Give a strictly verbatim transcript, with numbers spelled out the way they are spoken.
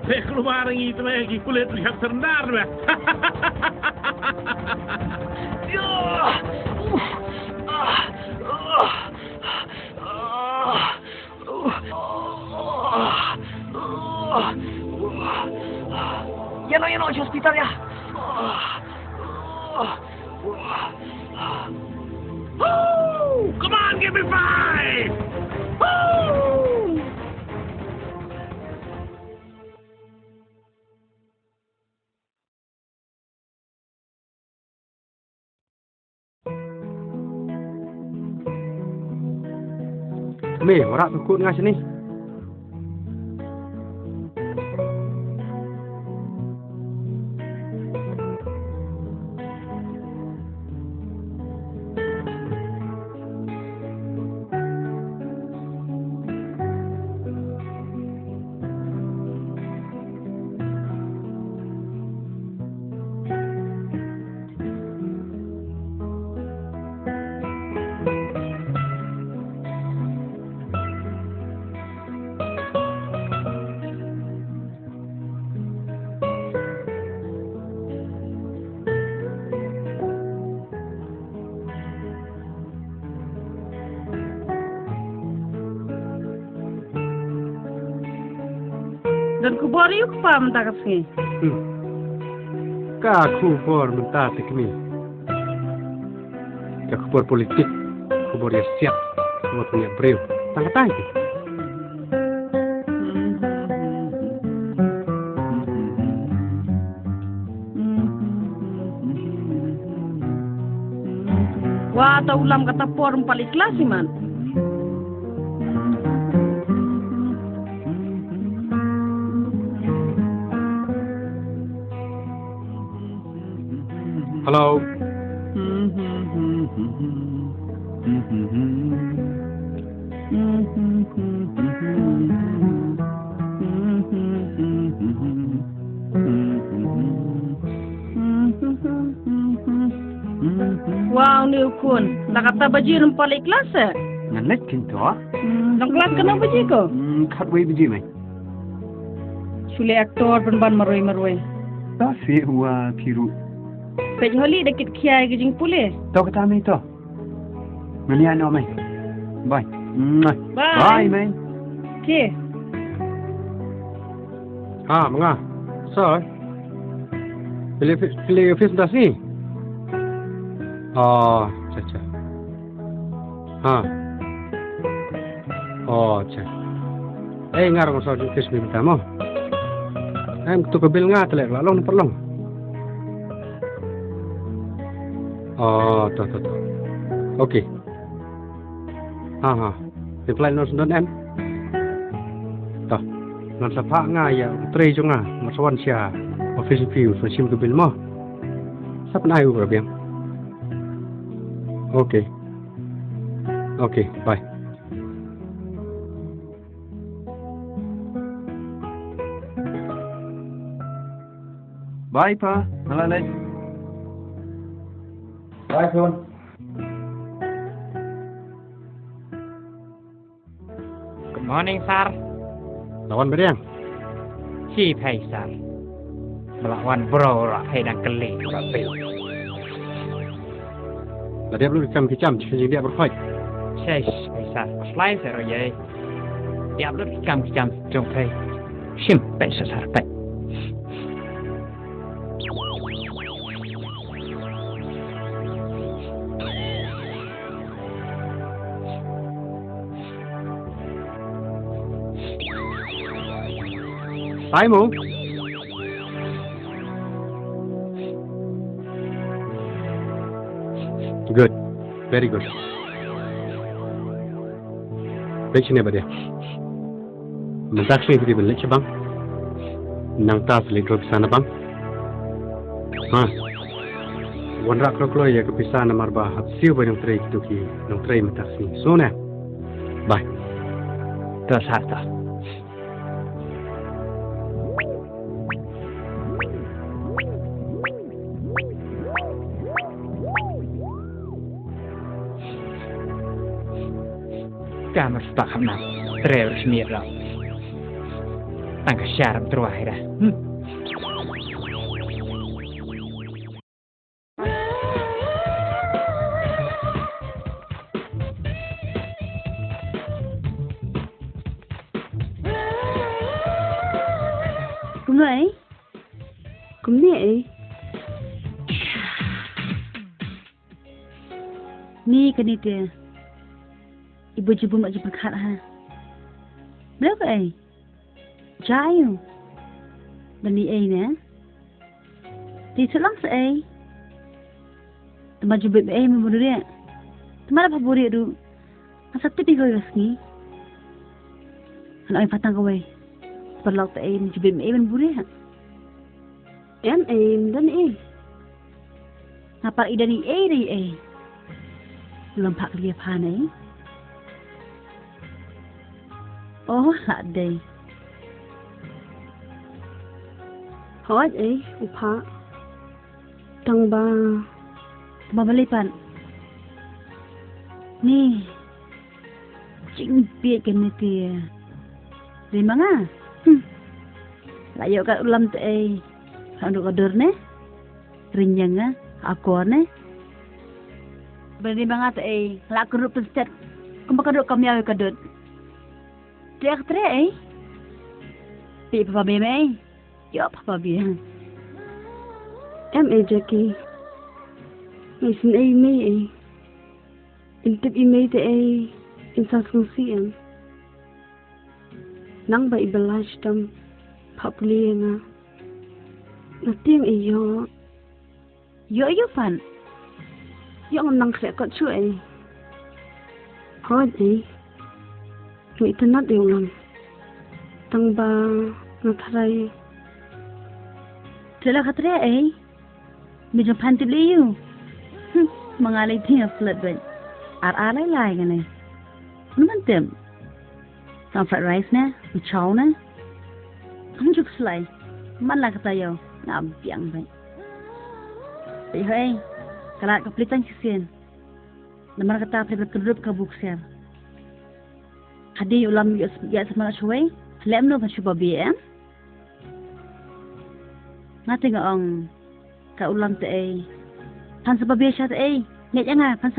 Pek keluar ngi tu meh, ki kulit lihat terendar meh. Ïa no, ïa no, hospital ïa. Come on, give me five! Me, wara ka kut nga sini. Don khubor ïa u kpa mynta ka sngi? Hmm. Ka khubor mynta te kmie. Ka khubor politik, khubor ïa siat, khubor pynïap briew. Tang katai te. Wa ta ulam kata por ym pali klas iman. Hello. Wow, ni u khun. Da kata baji rum palik klas eh? Ngan leit kynto. Nong klas kano baji ko? Hmm, khatwei baji mai. Sule actor pynban marwei marwei. Ta si wa kiru. Pej holi da kit khiai ki jingpule. To kata mai to. Ngan ïa no mai. Bye. Bye. Bye mai. Ke. Ha, manga. So. Pili pili office da si. Oh, cha cha. Ha. Oh, cha. Eh, ngar ngor sa office ni minta mo. Em tu ka bil nga telek la long perlong. Oh, to to to. Okay. Ha ha. Reply no sendon em. To. Non sa pha nga ïa trei jong nga, mat sawan sia. Office view so sim ka bil mo. Sap na yu biang. Okay. Okay, bye. Bye pa, nga la leit. Bye khun. Good morning sir. La wan beriang. Shi phai sir. Ba la wan bro ra phai dang kali ba pi. La dep lu kam ki cham chi jing dep berkhoi. Shi phai sir. Slai sir ye. Dep lu kam ki cham jong phai. Shim phai sir phai. Hai mo. Good. Very good. Pek sini ba dia. Mynta ka sngi phi dei ban leit sha bank. Nangta sa leit withdraw pisa na bank. Ha. Wanrah kloi kloi ïa ka pisa namar ba hap siew ba nongtrei kito ki nongtrei mynta ka sngi. Sngewbha. Bye. To sir to. Kamar spak hamna. Trei ruh smiat ruh. Tang ka shar tyrwa hi da. Hmm. Kumno ei? Kumne ei? Ni kane te. Iba jubum la jubum khat ha. Bro ka ei? Ja ayu. Bani ei ne? Ti chulang sa ei. Tama jubum ei me buria. Tama la pha buria du. Asa tipi ko gas ni. Ano ei patang ko ei. Perlok ta ei me jubum ei ben buria. Em ei, em don ei. Nga pat i don ei, ei, ei. Lom phak lia phan ei. Oh, la dei. Hot ei, u phak. Tang ba. Ba bali pan. Ni. Jingpeit kane te. Dei ma nga. Hmm. La ïoh ka ulam te ei. Ka dur ka dur ne. Rinyang nga. Akor ne. Beri ma nga te ei. La ka dur pynset. Kumba ka dur ka miaw ka dur. Te ak tre ei. Pi papa be mei. Ïoh papa be. Em ei Jackie. Ngi sin ei mei ei. Yn tip i mei te ei, yn sa sngewsih em. Nang ba i ba lai shitom, phah pule ïa nga. Nga tieng i ïoh. Ïoh ïoh pan. Ïoh ngam nang khreh kot shuh ei. Hooid ei. Nga itynnad ïa u lang. Tang ba nga tharai. Te la ka tre ei. Mi jong phan tip lei ïu. Hmm, ma nga lei tieng a flat bad. Ar ar lai lai kane. Unu man tip. Tang fried rice ne, u chow ne. Hum juk slai. Man la kata ïau. Nga biang bad. Ei hei. Kalat ka plitang shisien. Namar kata phi ba kudrup ka buk ser. Hadien u lam ïa sama la shawei. Lem no ba shu ba bi em. Nga te nga ong ka u lam te ei. Phan sa ba bia sha te ei. Ngeit ïa nga phan sa